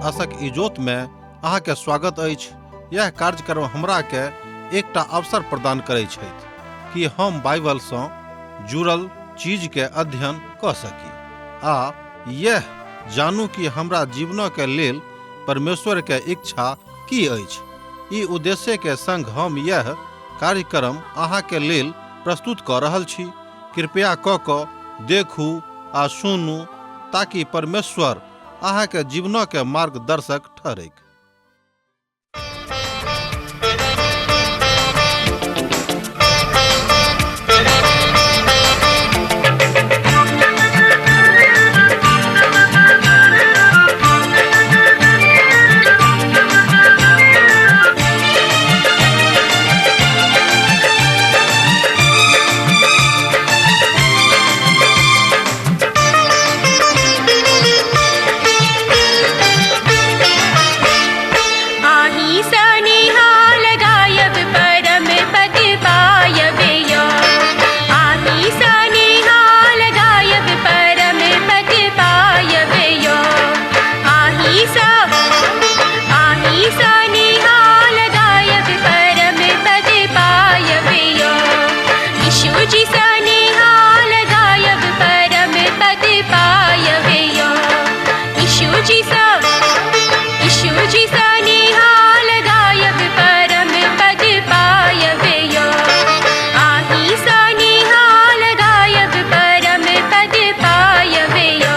आशक इजोत में अहाँ के स्वागत अछि। यह कार्यक्रम हमरा के एकटा अवसर प्रदान करै छथि कि हम बाइबल सँ जुड़ल चीज के अध्ययन कऽ सकी आ यह जानू कि हमरा जीवन के लेल परमेश्वर के इच्छा की अछि। ई उद्देश्य के संग हम यह कार्यक्रम अहाँ के लेल प्रस्तुत कऽ रहल छी। कृपया कऽ कऽ देखू आ सुनू ताकि परमेश्वर अहाँ के जीवन के मार्गदर्शक ठहरैक। आही सनिहाल गायब परम पद पायब यो। आही सनिहाल गायब परम पद पायब यो। आही स आही सनिहाल गायब परम पद पायब यो। यीशु जी सनिहाल गायब परम पद पायब यो। यीशु जी स यीशु जी सनिहाल गायब परम पद पायब यो। आही सनिहाल गायब परम पद पायब यो।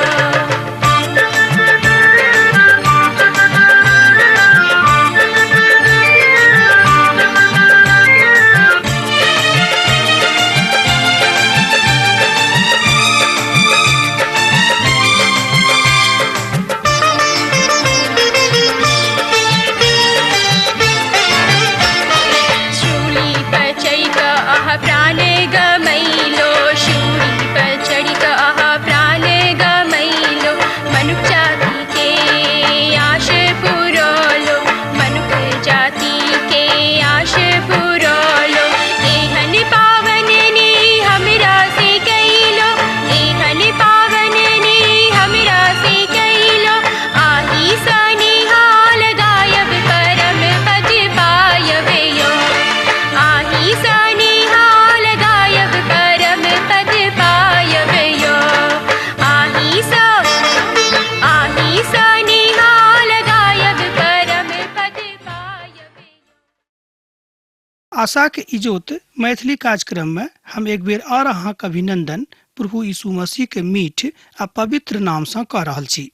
शूली पर चढ़ि कऽ अहाँ प्राण गमैलो। शूली पर चढ़ि कऽ अहाँ प्राण गमैलो। मनुख जाति के आश पुरौलो। मनुख जाति के आश पुरौलो। एहन पावन ने हमरा से कैलो। एहन पावन ने हमरा से कैलो। आही सनिहाल गायब परम पद पायब यो। आही सनिहाल गायब परम पद पायब यो। आही स आही सनिहाल गायब परम पद पायब। आशाक इजोत मैथिली कार्यक्रम में हम एक बेर और अहाँक अभिनंदन प्रभु यीशु मसीह के मीठ आ पवित्र नाम सँ कऽ रहल छी।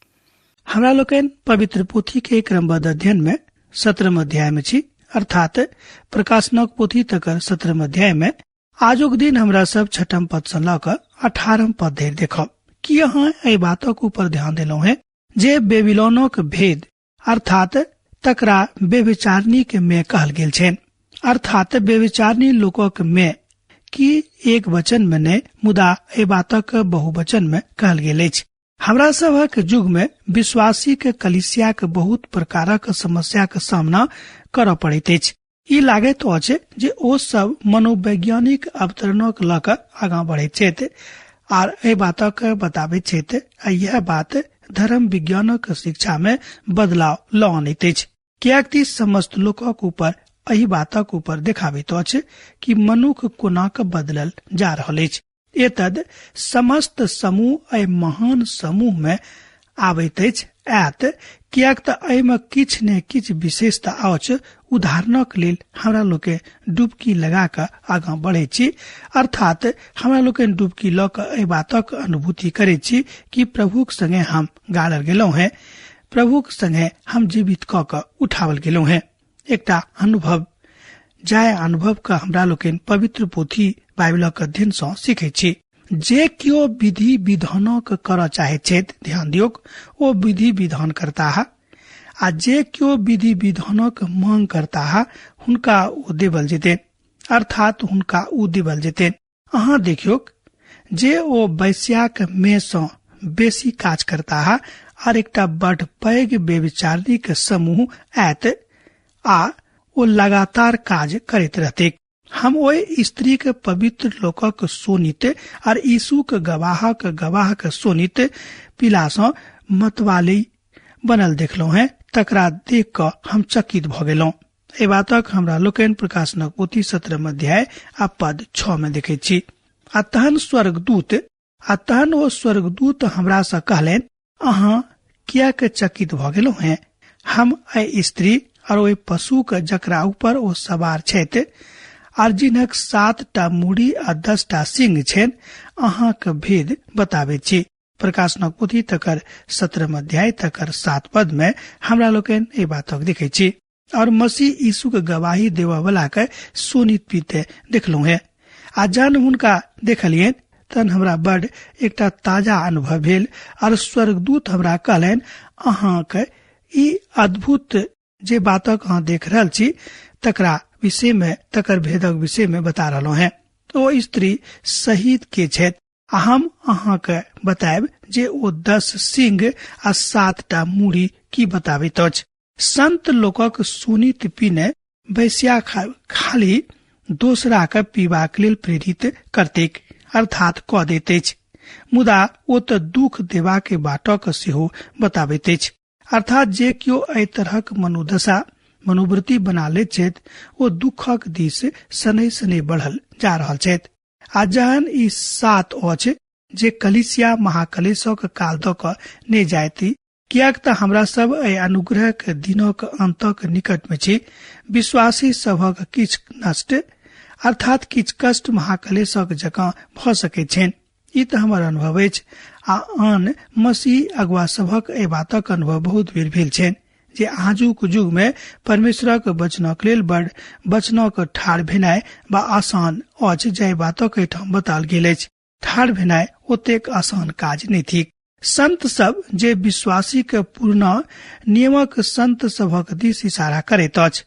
हमरा लोकनि पवित्र पोथी के क्रमबद्ध अध्ययन में 17 अध्याय में छी, अर्थात प्रकाशनक पोथी तकर 17 अध्याय में। आजुक दिन हमरा सब 6 पद सँ लऽ कऽ 18 पद धरि देखब। की अहाँ एहि बातक ऊपर ध्यान देलहुँ हेँ जे बेबीलोनक भेद अर्थात तकरा व्यभिचारिणी के में कहल गेल छनि, अर्थात व्यभिचारिणी लोकक में की एक वचन में नहि, मुदा एहि बातक बहुवचन में कहल गेल अछि। हमरा सभक युग में विश्वासी के कलीसियाक बहुत प्रकारक समस्याक सामना करऽ पड़ैत अछि। ई लागैत अछि जे ओ सब मनोवैज्ञानिक अवतरणक लऽ कऽ आगाँ बढ़ैत छथि आर एहि बातक बताबैत छथि, आ यह बात धर्म विज्ञानक शिक्षा में बदलाव लऽ अनैत अछि, किएक समस्त लोकक ऊपर एहि बातक ऊपर देखाबैत अछि कि मनुख कोना कऽ बदलल जा रहल अछि। एतद समस्त समूह एहि महान समूह में आबैत अछि आयत, किएक तऽ एहिमे किछु ने किछु विशेषता अछि। उदाहरणक लेल हमरा लोके डुबकी लगा कऽ आगाँ बढ़ै छी, अर्थात हमरा लोकनि डुबकी लऽ कऽ एहि बातक अनुभूति करै छी कि प्रभुक संगे हम गाड़ल गेलहुँ हेँ, प्रभुक संगे हम जीवित कऽ कऽ उठावल गेलहुँ हेँ। एकटा अनुभव जाय अनुभव के हमरा लोकनि पवित्र पोथी बाइबलक अध्ययन सँ सीखै छी। जे केओ विधि विधानक करऽ चाहैत छथि, ध्यान दियौक, ओ विधि विधान करताह, आ जे केओ विधि विधानक मांग करताह हुनका ओ देबल जेतनि, अर्थात हुनका ओ देबल जेतनि। अहाँ देखियौक जे ओ वैश्याक मे सँ बेसी काज करताह आर एकटा बड पैघ व्यभिचारिणीक समूह आयत आ ओ लगातार काज करैत रहतैक। हम ओहि स्त्रीक पवित्र लोकक शोणित आर यीशुक गवाहक गवाहक शोणित पीला सँ मतवाली बनल देखलहुँ हेँ। तकरा देख कऽ हम चकित भऽ गेलहुँ। एहि बातक हमरा लोकनि प्रकाशनक पोथी 17 अध्याय आ पद 6 में देखैत छी। आ तहन ओ स्वर्गदूत हमरा सँ कहलनि, अहाँ किएक चकित भऽ गेलहुँ हैं? हम एहि स्त्री और ओहि पशु के जकरा ऊपर ओ सवार छथि आर जिनक 7 मूड़ी आ 10 सिंह छनि, अहाँक भेद बताबैत छी। प्रकाशनक पोथी तकर 17 अध्याय तकर 7 पद में हमरा लोकनि एहि बातक देखैत छी। और मसीह यीशु के गवाही देबऽ वाला के सोनित पीते देखलहुँ हैं। आ जहन हुनका देखलियनि तहन हमरा बड एकटा ताजा अनुभव भेल। और स्वर्गदूत हमरा कहलनि, अहाँके ई अद्भुत जे बातक अहाँ देख रहल छी तकरा विषय में, तकर भेदक विषय में बता रहलहुँ हैं। ओ स्त्री शहीद के छथि, आ हम अहाँके बतायब जे ओ 10 सिंह आ 7 मूड़ी की बताबैत अछि। संत लोकक सुनित पीने वैश्या खाली दोसरा के पीबाक लेल प्रेरित करतेक अर्थात कऽ दैत अछि, मुदा ओ तऽ दुख देबा के बाटक सेहो बताबैत अछि। अर्थात जे केओ एहि तरहक मनोदशा मनोवृत्ति बना लैत छथि ओ दुखक दिस शनै शनै बढ़ल जा रहल छथि। आ जहन ई 7 अछि जे कलिसिया महाकलेशक काल दऽ कऽ नहि जायती, किएक तऽ हमरा सब एहि अनुग्रह के दिनक अंतक निकट में छी। विश्वासी सभक किछु नष्ट अर्थात किछु कष्ट महाकलेशक जकाँ भऽ सकैत छनि। ई तऽ हमर अनुभव अछि आ आन मसीह अगुआ सभक एहि बातक अनुभव बहुत बेर भेल छनि जे आजुक युग में परमेश्वरक वचनक लेल बड़ वचनक ठाढ़ भेनाइ बा आसान अछि, जाहि बातक एहिठाम बताओल गेल अछि। ठाढ़ भेनाइ ओतेक आसान काज नहि थिक। संत सब जे विश्वासी के पूर्ण नियमक संत सभक दिस इशारा करैत अछि,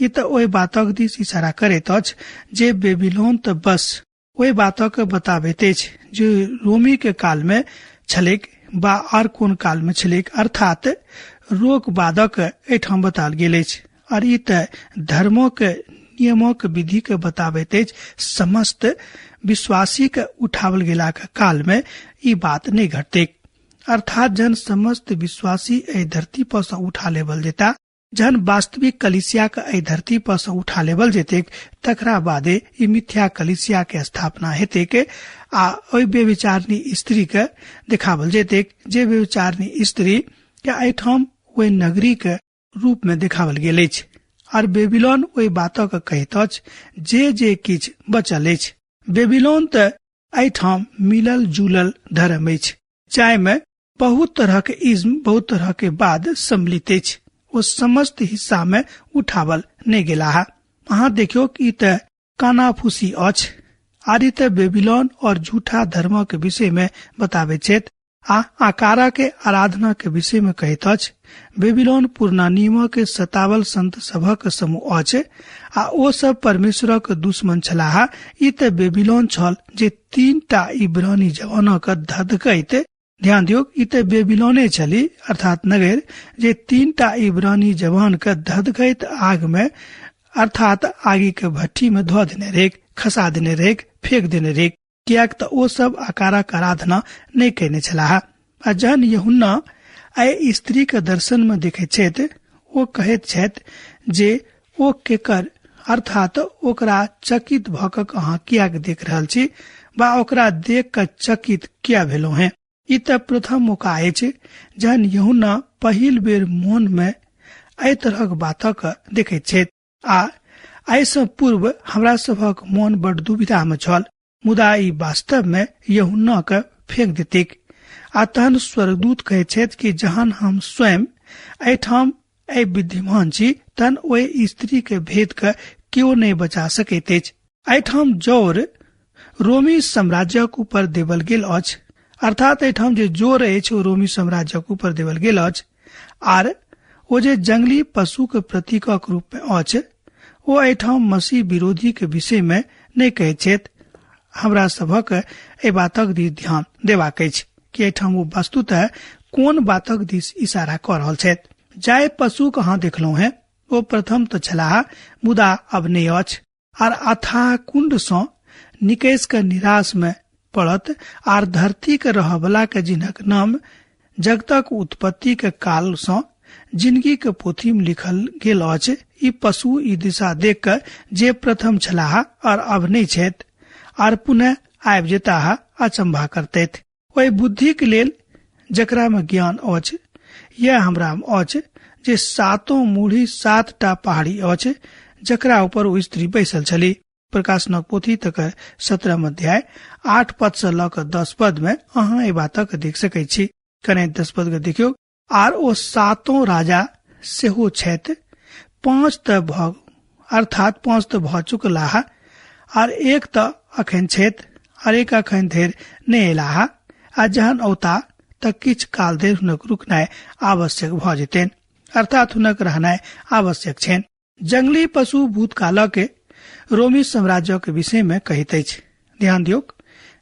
ई तऽ ओहि बातक दिस इशारा करैत अछि जे बेबीलोन तऽ बस ओहि बातक बताबैत अछि जे रोमी के काल में छलैक बा आर कोन काल में छलैक, अर्थात रोक बादक एहिठाम बताओल गेल अछि। और ई तऽ धर्मक नियमक विधि के बताबैत अछि। समस्त विश्वासी के उठावल गेलाक काल में ई बात नहीं घटतैक, अर्थात जहन समस्त विश्वासी एहि धरती पर से उठा लेवल जेता, जहन वास्तविक कलिसिया के एहि धरती पर से उठा लेवल जेतैक, तकरा बादे ई मिथ्या कलिसिया के स्थापना हेतैक आ ओहि व्यभिचारिणी स्त्री के देखावल जेतैक, जे व्यभिचारिणी स्त्री के एहिठाम ओहि नगरी के रूप में देखावल गेल अछि। और बेबीलोन ओहि बातक कहैत अछि जे जे किछु बचल अछि। बेबीलोन तऽ एहिठाम मिलल जुलल धर्म अछि, जाहिमे बहुत तरह के इज्म, बहुत तरह के बाद सम्मिलित अछि। ओ समस्त हिस्सा में उठावल नहि गेलाह। अहाँ देखियौ कि तऽ कानाफूसी अछि। आर ई तऽ बेबीलोन और झूठा धर्म के विषय में बताबैत छथि आ आकारा के आराधना के विषय में कहैत अछि। बेबीलोन पुरना नियम के सतावल संत सभक समूह अछि आ ओ सब परमेश्वरक दुश्मन छलाह। ई तऽ बेबीलोन छल जे 3 इब्रानी जवानक धधकैत, ध्यान दियौ, ई तऽ बेबीलोने छली अर्थात नगर, जे 3 इब्रानी जवान के धधकैत आग में अर्थात आगि के भट्ठी में धऽ देने रहैक, खसा देने रहैक, फेंक देने रहैक, किएक तऽ ओ सब आकारक आराधना नहि कयने छलाह। आ जहन यूहन्ना एहि स्त्री के दर्शन में देखैत छथि, ओ कहैत छथि जे ओ केकर, अर्थात ओकरा चकित भऽ कऽ अहाँ किएक देख रहल छी बा ओकरा देख कऽ चकित किया भेलहुँ हैं। ई तऽ प्रथम मौका अछि जहन यूहन्ना पहिल बेर मोन में एहि तरहक बातक देखैत छथि। आ एहिसँ पूर्व हमरा सभक मोन बड़ दुविधा में छल, मुदा ई वास्तव में यूहन्ना के फेंक देतिक। आ तहन स्वर्गदूत कहैत छथि कि जहन हम स्वयं एहिठाम एहि विद्यमान छी, तहन ओहि स्त्री के भेद के केओ नहि बचा सकैत अछि। एहिठाम जोर रोमी साम्राज्यक ऊपर देवल गेल अछि, अर्थात एहिठाम जे जोर अछि ओ रोमी साम्राज्यक ऊपर देवल गेल अछि। आर ओ जे जंगली पशु के प्रतीकक रूप में अछि, ओ एहिठाम मसीह विरोधी के विषय में नहि कहैत छथि। हमरा सभक एहि बातक दिस ध्यान देबाक अछि कि एहिठाम ओ वस्तुतः कोन बातक दिस इशारा कऽ रहल छथि। जाहि पशु के अहाँ देखलहुँ हैं ओ प्रथम तऽ छलाह, मुदा अब नहि अछि, आर अथाह कुंड सँ निकैस कऽ निराश में पड़त, आर धरती के रहबला के जिनक नाम जगतक उत्पत्ति के काल सँ जिंदगी के पोथी में लिखल गेल अछि। ई पशु ई दिशा देख के जे प्रथम छलाह और अब नहि छथि आर पुनः आबि जेताह अचंभा करतथि। ओहि बुद्धि के लेल जकरा में ज्ञान अछि, यह हमरा में अछि जे सातों मूढ़ी 7टा पहाड़ी अछि जकरा ऊपर ओ स्त्री बैसल छली। प्रकाशनक पोथी तक 17 अध्याय 8 पद से लऽ कऽ 10 पद में अहाँ एहि बातक देख सकै छी। कने 10 पद के देखियौ। आर ओ सातों राजा सेहो छथि, 5 तऽ भऽ अर्थात 5 तऽ भऽ चुकलाह आर 1 तऽ अखन छथि आर 1 अखन धरि नहि अयलाह, आ जहन औता तऽ किछु काल धरि हुनक रुकनाइ आवश्यक भऽ जेतनि, अर्थात हुनक रहनाइ आवश्यक छनि। जंगली पशु भूतकाल के रोमी साम्राज्य के विषय में कहैत अछि। ध्यान दियौक,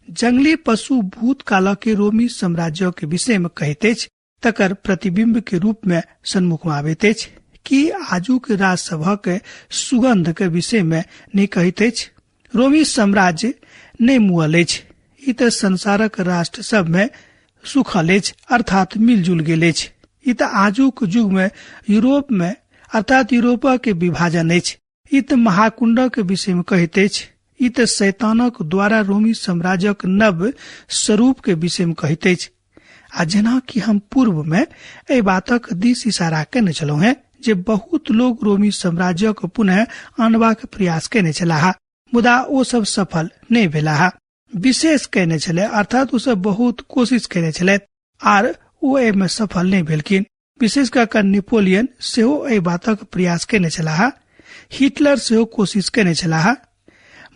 जंगली पशु भूतकाल के रोमी साम्राज्य के विषय में कहैत अछि, तकर प्रतिबिंब के रूप में सन्मुख में आबैत अछि। कि आजुक राज सभक सुगंध के विषय में नहि कहैत अछि? रोमी साम्राज्य नहि मुअल अछि, ई तऽ संसारक राष्ट्र सब में सुखल अछि, अर्थात मिलजुल गेल अछि। ई तऽ आजुक युग में यूरोप में अर्थात यूरोप के विभाजन अछि। ई तऽ महाकुंडक विषय में कहैत अछि। ई तऽ शैतानक द्वारा रोमी साम्राज्यक नव स्वरूप के विषय में कहैत अछि। आ जेना कि हम पूर्व में एहि बातक दिस इशारा केने छलहुँ हें जे बहुत लोग रोमी साम्राज्यक पुनः आनबाक प्रयास केने छलाह, मुदा ओ सब सफल नहि भेलाह। विशेष केने छलै, अर्थात ओ सब बहुत कोशिश केने छलै आर ओ एहिमे सफल नहि भेलखिन। विशेष कऽ कऽ नेपोलियन सेहो एहि बातक प्रयास केने छलाह, हिटलर सेहो कोशिश केने छलाह,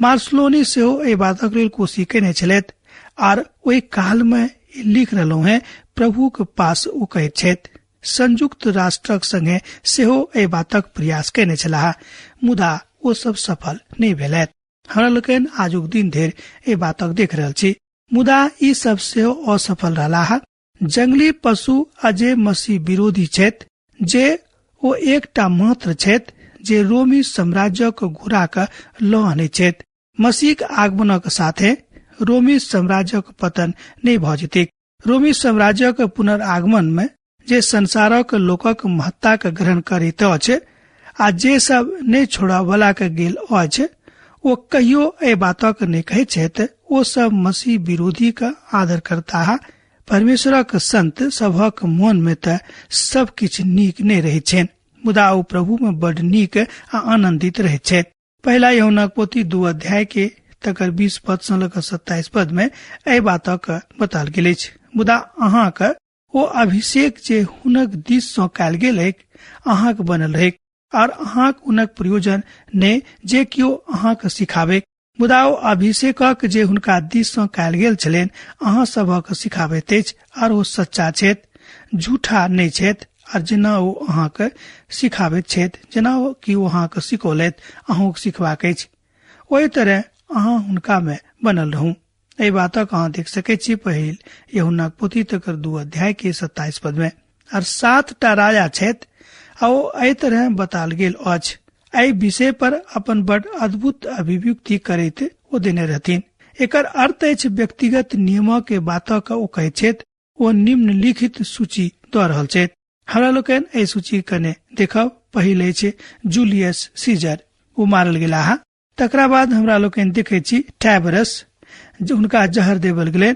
मार्सलोनी सेहो एहि बातक लेल कोशिश केने छलथि। आर ओहि काल में लिख रहलहुँ हें प्रभु के पास ओ कहैत छथि। संयुक्त राष्ट्रक संगे सेहो एहि बातक प्रयास केने छलाह, मुदा ओ सब सफल नहि भेलथि। हमरा लोकनि आजुक दिन धरि एहि बातक देख रहल छी, मुदा ई सब सेहो असफल रहलाह। जंगली पशु अजय मसीह विरोधी छथि, जे ओ एकटा मात्र छथि जे रोमी साम्राज्यक घुरा कऽ लऽ अनैत छथि। मसीहक आगमनक साथे रोमी साम्राज्यक पतन नहि भऽ जेतैक। रोमी साम्राज्यक पुनरागमन में जे संसारक लोकक महत्ता के ग्रहण करैत अछि आ जे सब नहि छोड़ऽ वाला के गेल अछि, ओ कहियो एहि बातक नहि कहैत छथि। ओ सब मसीह विरोधी के आदर करताह। परमेश्वरक संत सभक मन में तऽ सब किछु नीक नहि रहैत छनि, मुदा ओ प्रभु में बड नीक आ आनंदित रहैत छथि। पहिला यूहन्नाक पोथी 2 अध्याय के तकर 20 पद सँ लऽ कऽ 27 पद में एहि बातक बताल गेल अछि। मुदा अहाँक ओ अभिषेक जे हुनक दिस सँ कयल गेल अछि अहाँक बनल रहैक, और अहाँक हुनक प्रयोजन नहि जे केओ अहाँक सिखाबे, मुदा ओ अभिषेकक जे हुनका दिस सँ कयल गेल छलनि अहाँ सभक सिखाबैत अछि, और ओ सच्चा छथि, झूठा नहि छथि। और जेना ओ अहाँक सिखाबैत छथि, जेना कि ओ अहाँक सिखौलथि, अहूँक सिखबाक अछि, ओहि तरह अहाँ हुनका में बनल रहू। एहि बातक अहाँ देख सकैत छी पहिल यूहन्नाक पोथी तकर 2 अध्याय के 27 पद में। और 7टा राजा छथि आ ओ एहि तरह बताल गेल अछि। एहि विषय पर अपन बड़ अद्भुत अभिव्यक्ति करैत ओ देने रहथिन। एकर अर्थ अछि व्यक्तिगत नियमक के बातक ओ कहैत छथि। ओ निम्नलिखित सूची दऽ रहल छथि। हमरा लोकनि एहि सूची कने देखब। पहिल अछि जूलियस सीजर, ओ मारल गेलाह। तकरा बाद हमरा लोकनि देखैत छी टाइबरस, हुनका जहर देवल गेलनि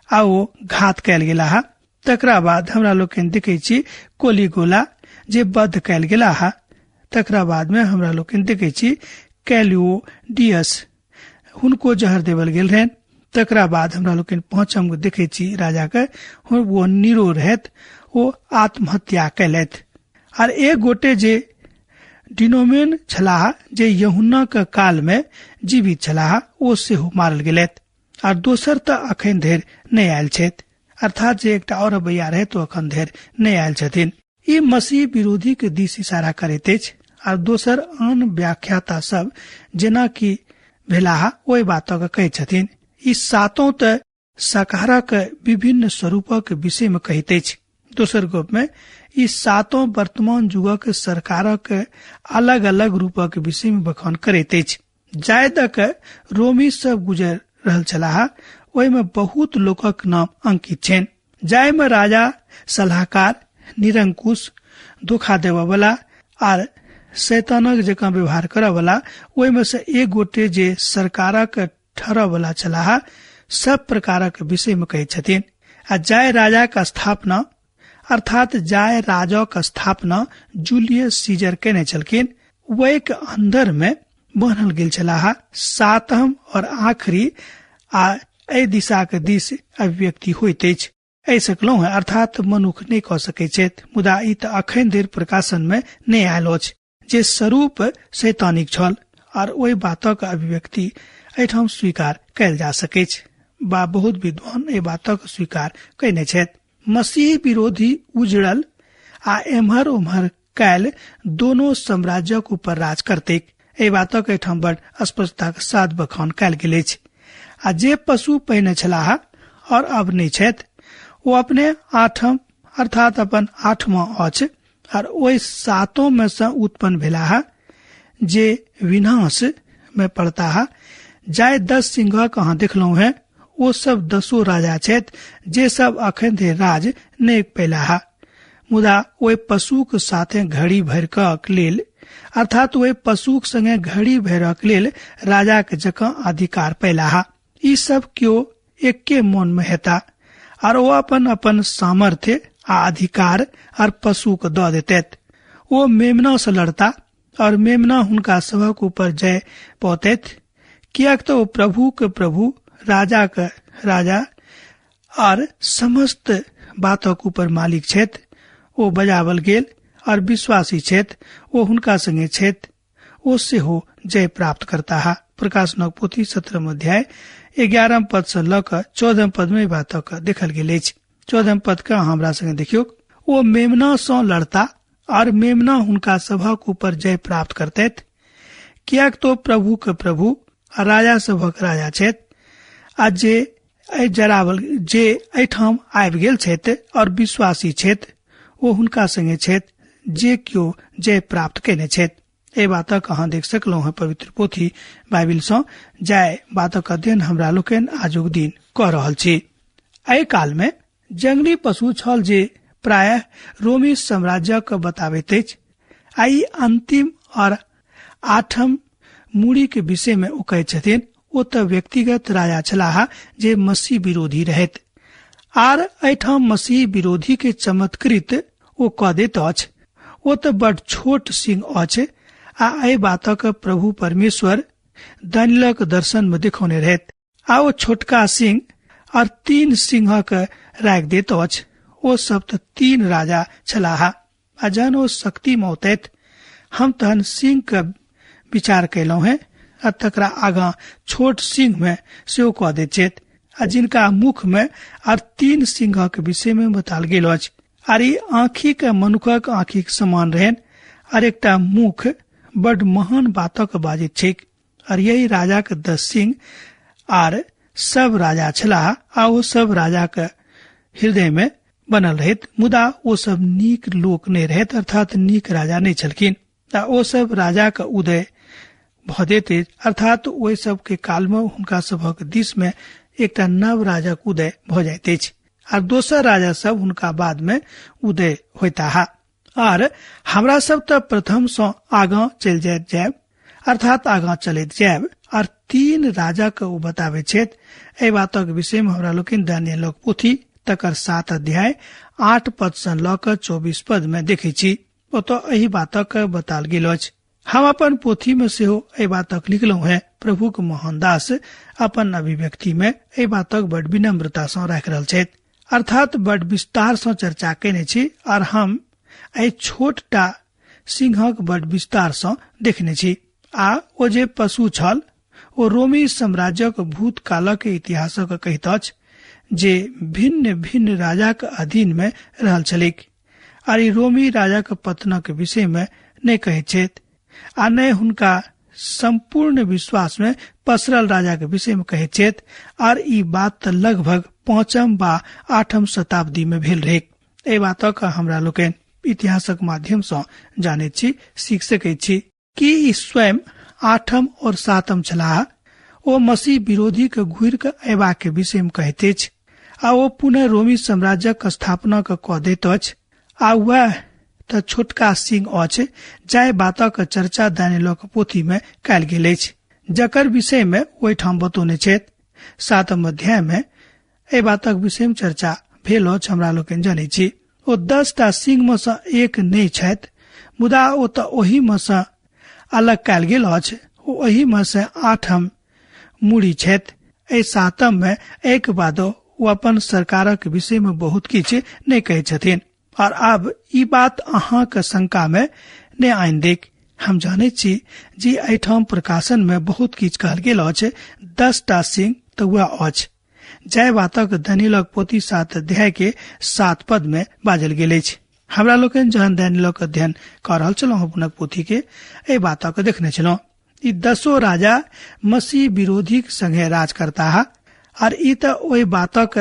आ ओ घात कयल गेलाह। तकरा बाद हमरा लोकनि देखैत छी कोलीगोला, जे बध कयल गेलाह। तकरा बाद में हमरा लोकनि देखैत छी कैलियोडियस, हुनको जहर देवल गेल रहनि। तकरा बाद हमरा लोकनि पांचम देखैत छी राजा के, ओ नीरो रहथि, ओ आत्महत्या कयलथि। आर एक गोटे जे डिनोमेन छलाह, जे यूहन्ना के काल में जीवित छलाह, ओ सेहो मारल गेलथि। आर दोसर तऽ अखन धरि नहि आयल छथि, अर्थात जे एकटा और अबैया रहथि ओ अखन धरि नहि आयल छथिन। ई मसीह विरोधी के दिस इशारा करैत अछि। आर दोसर आन व्याख्याता सब जेना कि भेलाह ओहि बातक कहैत छथिन। ई सातों तऽ साकारक विभिन्न स्वरूपक विषय में कहैत अछि। दोसर गप में ई सातों वर्तमान युगक सरकारक अलग अलग रूपक विषय में बखान करैत अछि। जाय तक रोमी सब गुजर रहल छलाह ओहि में बहुत लोकक नाम अंकित छनि, जाहि में राजा, सलाहकार, निरंकुश, धोखा देबयवला आर शैतानक जकाँ व्यवहार करयवला, ओहिमे से एक गोटे जे सरकारक ठहरयवला छलाह, सब प्रकारक विषय मे कहैत छथिन। आ जाय राजाक स्थापना अर्थात जाय राजाक स्थापना जूलियस सीजर केने छलखिन, वैक अंदर में बान्हल गेल छलाह। सातम और आखिरी आ एहि दिशाक दिस अभिव्यक्ति होइत अछि। एहि सकलहुँ है अर्थात मनुख नहि कऽ सकैत छथि, मुदा ई तऽ अखन धरि प्रकाशन में नहि आयल अछि जे स्वरूप शैतानिक छल और ओहि बातक अभिव्यक्ति एहिठाम स्वीकार कयल जा सकैछ बा बहुत विद्वान एहि बातक स्वीकार कयने छथि। मसीह विरोधी उजड़ल आ एम्हर ओम्हर कयल दोनो साम्राज्यक ऊपर राज करतैक, एहि बातक एहिठाम बड़ स्पष्टताक साथ बखान कयल गेल अछि। आ जे पशु पहिने छलाह और अब नहि छथि, ओ अपने आठम अर्थात अपन आठमा अछि और ओहि सातों में से उत्पन्न भेलाह जे विनाश में पड़ताह। जाय 10 सिंहक अहाँ देखलहुँ है, ओ सब 10 राजा छथि जे सब अखन धरि राज नहि पेलाह, मुदा ओहि पशुक साथे घड़ी भरि कऽ लेल अर्थात ओहि पशुक संगे घड़ी भरक लेल राजाक जकाँ अधिकार पेलाह। ई सब केओ एके मन में हेता और ओ अपन अपन सामर्थ्य आ अधिकार और पशुक दऽ देतैत। ओ मेमना से लड़ता और मेमना हुनका सभक ऊपर जय पौतैत, किएक तऽ ओ प्रभु के प्रभु, राजा के राजा और समस्त बातक ऊपर मालिक छथि। ओ बजावल गेल और विश्वासी छथि, ओ हुनका संगे छथि, ओ सेहो जय प्राप्त करता। प्रकाशनक पोथी 17 अध्याय 11 पद से लऽ कऽ 14 पद में बातक देखल गेल अछि। 14 पद के हमरा संगे देखियौ, ओ मेमना सँ लड़ता और मेमना हुनका सभक ऊपर जय प्राप्त करतैत, किएक तो प्रभु के प्रभु आ राजा सभक राजा छथि आ जे एहि जरावल जे एहिठाम आबि गेल छथि और विश्वासी छथि, ओ हुनका संगे छथि जे केओ जय प्राप्त कयने छथि। एहि बातक अहाँ देख सकलहुँ हेँ पवित्र पोथी बाइबिल सँ, जाय बातक अध्ययन हमरा लोकनि आजुक दिन कऽ रहल छी। एहि काल में जंगली पशु छल जे प्रायः रोमी साम्राज्यक बताबैत अछि। आ ई अंतिम और आठम मूड़ी के विषय में ओ कहैत छथिन, ओ तऽ व्यक्तिगत राजा छलाह जे मसीह विरोधी रहैत आर एहिठाम मसीह विरोधी के चमत्कृत ओ कऽ दैत अछि। ओ तऽ बड छोट सिंह अछि आ एहि बातक प्रभु परमेश्वर दानियलक दर्शन में देखौने रहैत। आ ओ छोटका सिंह और 3 सिंहक राखि दैत अछि, ओ सब तऽ 3 राजा छलाह। आ जहन ओ शक्ति में औतैत, हम तहन सिंह के विचार कयलहुँ हेँ आ तकरा आगाँ छोट सिंह में सेहो कऽ दैत छथि आ जिनका मुख में आर 3 सिंहक विषय में बताल गेल अछि। आर ई आँखि के मनुखक आँखिक समान रहनि आर एकटा मुख बड महान बातक बाजैत छैक। और यही राजा के 10 सिंह आर सब राजा छलाह आ ओ सब राजा के हृदय में बनल रहैत, मुदा ओ सब नीक लोक नहि रहैत अर्थात नीक राजा नहि छलखिन। आ ओ सब राजा के उदय भऽ दैत अछि, अर्थात ओहि सब के काल में हुनका सभक दिस में एकटा नव राजाक उदय भऽ जाइत अछि आर दोसर राजा सब हुनका बाद में उदय होइताह। आर हमरा सब तऽ प्रथम सँ आगाँ चलि जाइत जायब अर्थात आगाँ चलैत जायब आर 3 राजा के ओ बताबै छथि। एहि बातक विषय में हमरा लोकनि दानियलक पोथी तकर 7 अध्याय 8 पद सँ लऽ कऽ 24 पद में देखै छी, ओतऽ एहि बातक बताल गेल अछि। हम अपन पोथी में सेहो एहि बातक लिखलहुँ हेँ। प्रभुक महान दास अपन अभिव्यक्ति में एहि बातक बड विनम्रता सँ राखि रहल छथि, अर्थात बड विस्तार सँ चर्चा कयने छी आर हम एहि छोट टा सिंहक बड विस्तार सँ देखने छी। आ ओ जे पशु छल ओ रोमी साम्राज्यक भूतकालक इतिहासक कहैत अछि जे भिन्न भिन्न राजाक अधीन में रहल छलैक आर ई रोमी राजाक पतनक विषय में नहि कहैत छथि आ नहि हुनका संपूर्ण विश्वास में पसरल राजाक विषय में कहैत छथि। आर ई बात तऽ लगभग 5म वा 8म शताब्दी में भेल रहैक। एहि बातक हमरा लोकनि इतिहासक माध्यम सँ जानैत छी, सीख सकैत छी कि ई स्वयं 8म और 7म छलाह। ओ मसीह विरोधी के घुरि कऽ अयबाक के विषय में कहैत अछि आ ओ पुनः रोमी साम्राज्यक स्थापना कऽ दैत अछि। आ वएह तऽ छोटका सिंह अछि जाहि बातक चर्चा दानियेलक पोथी मे कयल गेल अछि, जकर विषय मे ओहिठाम बतौने छथि। 7म अध्याय मे एहि बातक विषय मे चर्चा भेल अछि, हमरा लोकनि जनैत छी। ओ 10टा सिंह मे सँ एक नहि छथि, मुदा ओ तऽ ओहि मे सँ अलग कयल गेल अछि। ओ ओहि मे सँ 8म मूड़ी छथि। एहि 7म मे एहिके बादो ओ अपन सरकारक विषय मे बहुत किछु नहि कहै छथिन। और आब ई बात अहाँक शंका मे नहि आनि देक। हम जानैत छी जे एहिठाम प्रकाशन मे बहुत किछु कहल गेल अछि। 10टा सिंह तऽ वएह अछि जाहि बातक दानियेलक पोथी 7 अध्याय के 7 पद मे बाजल गेल अछि। हमरा लोकनि जहन दानियेलक अध्ययन कऽ रहल छलहुँ, हुनक पोथी के एहि बातक देखने छलहुँ। ई 10 राजा मसीह विरोधीक संगे राज करताह और ई तऽ ओहि बातक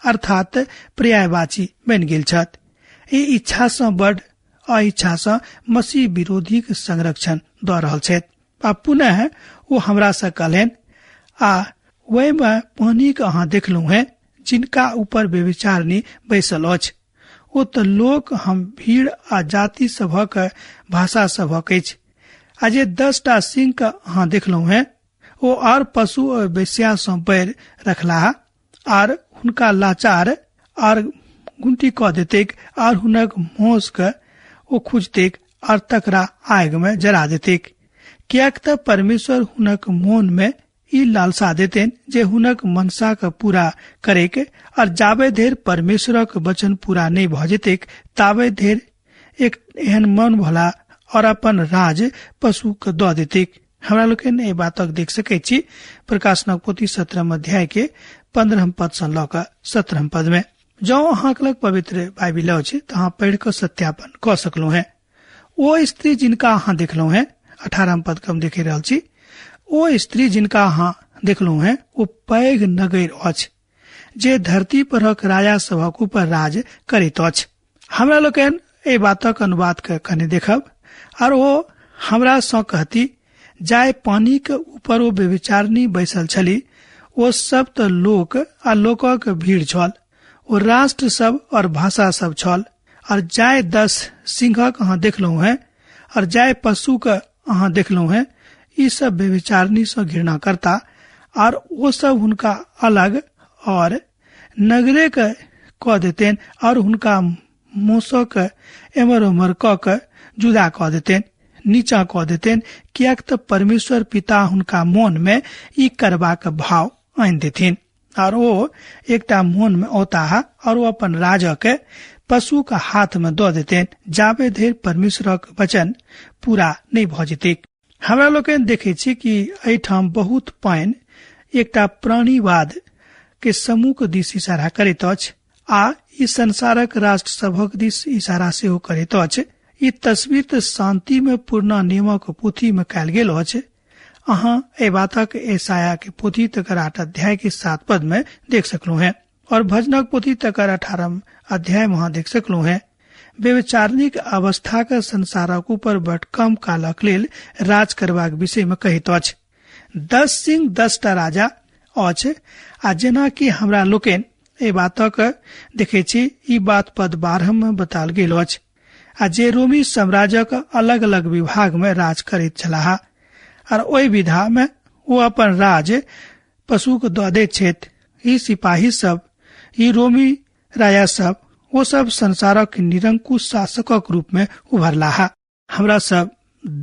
अर्थात पर्यायवाची बनि गेल छथि। ई इच्छा सँ बड अइच्छा सँ मसीह विरोधीक संरक्षण दऽ रहल छथि। आ पुनः ओ हमरा सँ कहलनि, आ ओहिमे पानिक अहाँ देखलहुँ हेँ जिनका ऊपर व्यभिचारिणी बैसल अछि, ओ तऽ लोक हम भीड़ आ जाति सभक भाषा सभक अछि। आ जे 10टा सिंह के अहाँ देखलहुँ हेँ ओ आर पशु और वेश्या सँ बैर रखलाह आर हुनका लाचार आर गुंटी कऽ देतैक आर हुनक मौस के ओ खुजतैक आर तकरा आगि मे जरा देतैक, किएक तऽ परमेश्वर हुनक मोन मे ई लालसा देतनि जे हुनक मनसा के पूरा करैक, और जाबे धरि परमेश्वरक वचन पूरा नहि भऽ जेतैक ताबे धरि एक एहन मन भला और अपन राज पशु के दऽ देतैक। हमरा लोकनि एहि बातक देख सकैत छी प्रकाशनक पोथी 17 अध्याय के 15 पद सँ लऽ कऽ 17 पद में। जँ अहाँक लग पवित्र बाइबिल अछि तऽ अहाँ पढ़ि कऽ सत्यापन कऽ सकलहुँ हेँ। ओ स्त्री जिनका अहाँ देखलहुँ हेँ, 18 पद के हम देखि रहल छी, ओ स्त्री जिनका अहाँ देखलहुँ हेँ ओ पैघ नगर अछि जे धरती परक राजा सभक ऊपर राज करैत अछि। हमरा लोकनि एहि बातक अनुवाद के कने देखब। आर ओ हमरा सँ कहती, जाहि पानी के ऊपर ओ व्यभिचारिणी बैसल छली ओ सब तऽ लोक आ लोकक भीड़ छल, ओ राष्ट्र सब और भाषा सब छल। और जाय 10 सिंहक अहाँ देखलहुँ हेँ और जाय पशु के अहाँ देखलहुँ हेँ, ई सब व्यभिचारिणी सँ घृणा करता और ओ सब हुनका अलग और नगरे के कऽ देतेन और हुनका मौसक एम्हर ओम्हर कऽ के जुदा कऽ देतेन, नीचा कऽ देतेन, किएक तऽ परमेश्वर पिता हुनका मोन मे ई करबाक भाव आनि देथिन और ओ एकटा मोन मे औताह और ओ अपन राजा के पशु के हाथ मे दऽ देतेन जाबे धरि परमेश्वरक वचन पूरा नहि भऽ जेतैक। हमरा लोकनि देखै छी कि एहिठाम बहुत पानि एकटा प्राणीवाद के समूह के दिस इशारा करैत अछि आ ई संसारक राष्ट्र सभक दिस इशारा सेहो करैत अछि। ई तस्वीर तऽ शांति मे पुरना नियमक पोथी मे कयल गेल अछि। अहाँ एहि बातक यशायाह के पोथी तकर 8 अध्याय के 7 पद में देख सकलहुँ हेँ और भजनक पोथी तकर 18 अध्याय में अहाँ देख सकलहुँ हेँ। व्यभिचारिणीक अवस्थाक संसारक ऊपर बड कम कालक लेल राज करबाक विषय में कहैत अछि। 10 सिंह 10टा राजा अछि आ जेना कि हमरा लोकनि एहि बातक देखै छी, ई बात पद 12 में बताल गेल अछि आ जे रोमी साम्राज्यक अलग अलग विभाग में राज करैत छलाह और ओहि विधा में ओ अपन राज पशु के दऽ दैत छथि। ई सिपाही सब, ई रोमी राजा सब, ओ सब संसारक निरंकुश शासकक रूप में उभरलाह। हमरा सब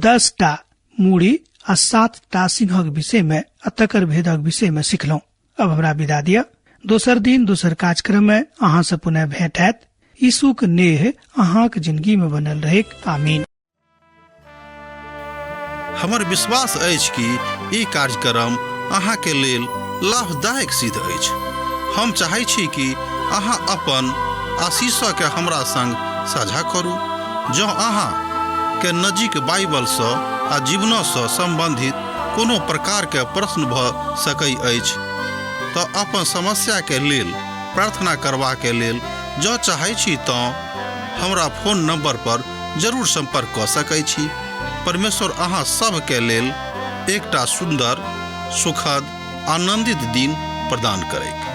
10टा मूड़ी आ 7टा सिंहक विषय में आ तकर भेदक विषय में सिखलहुँ। अब हमरा विदा दिअ। दोसर दिन दोसर कार्यक्रम में अहाँ से पुनः भेंट हैत। यीशुक नेह अहाँक जिंदगी में बनल रहेक। आमीन। हमर विश्वास अछि कि ई कार्यक्रम अहाँके लेल लाभदायक सिद्ध अछि। हम चाहै छी कि अहाँ अपन आशीषके हमरा संग साझा करू। जँ अहाँ के नजीक बाइबलसँ आ जीवनसँ सम्बन्धित कोनो प्रकारके प्रश्न भऽ सकै अछि तऽ अपन समस्याके लेल प्रार्थना करबाके लेल जँ चाहै छी तँ हमरा फोन नंबर पर जरूर संपर्क कऽ सकै छी। परमेश्वर अहाँ सभके लेल एकटा सुन्दर, सुखद, आनंदित दिन प्रदान करैक।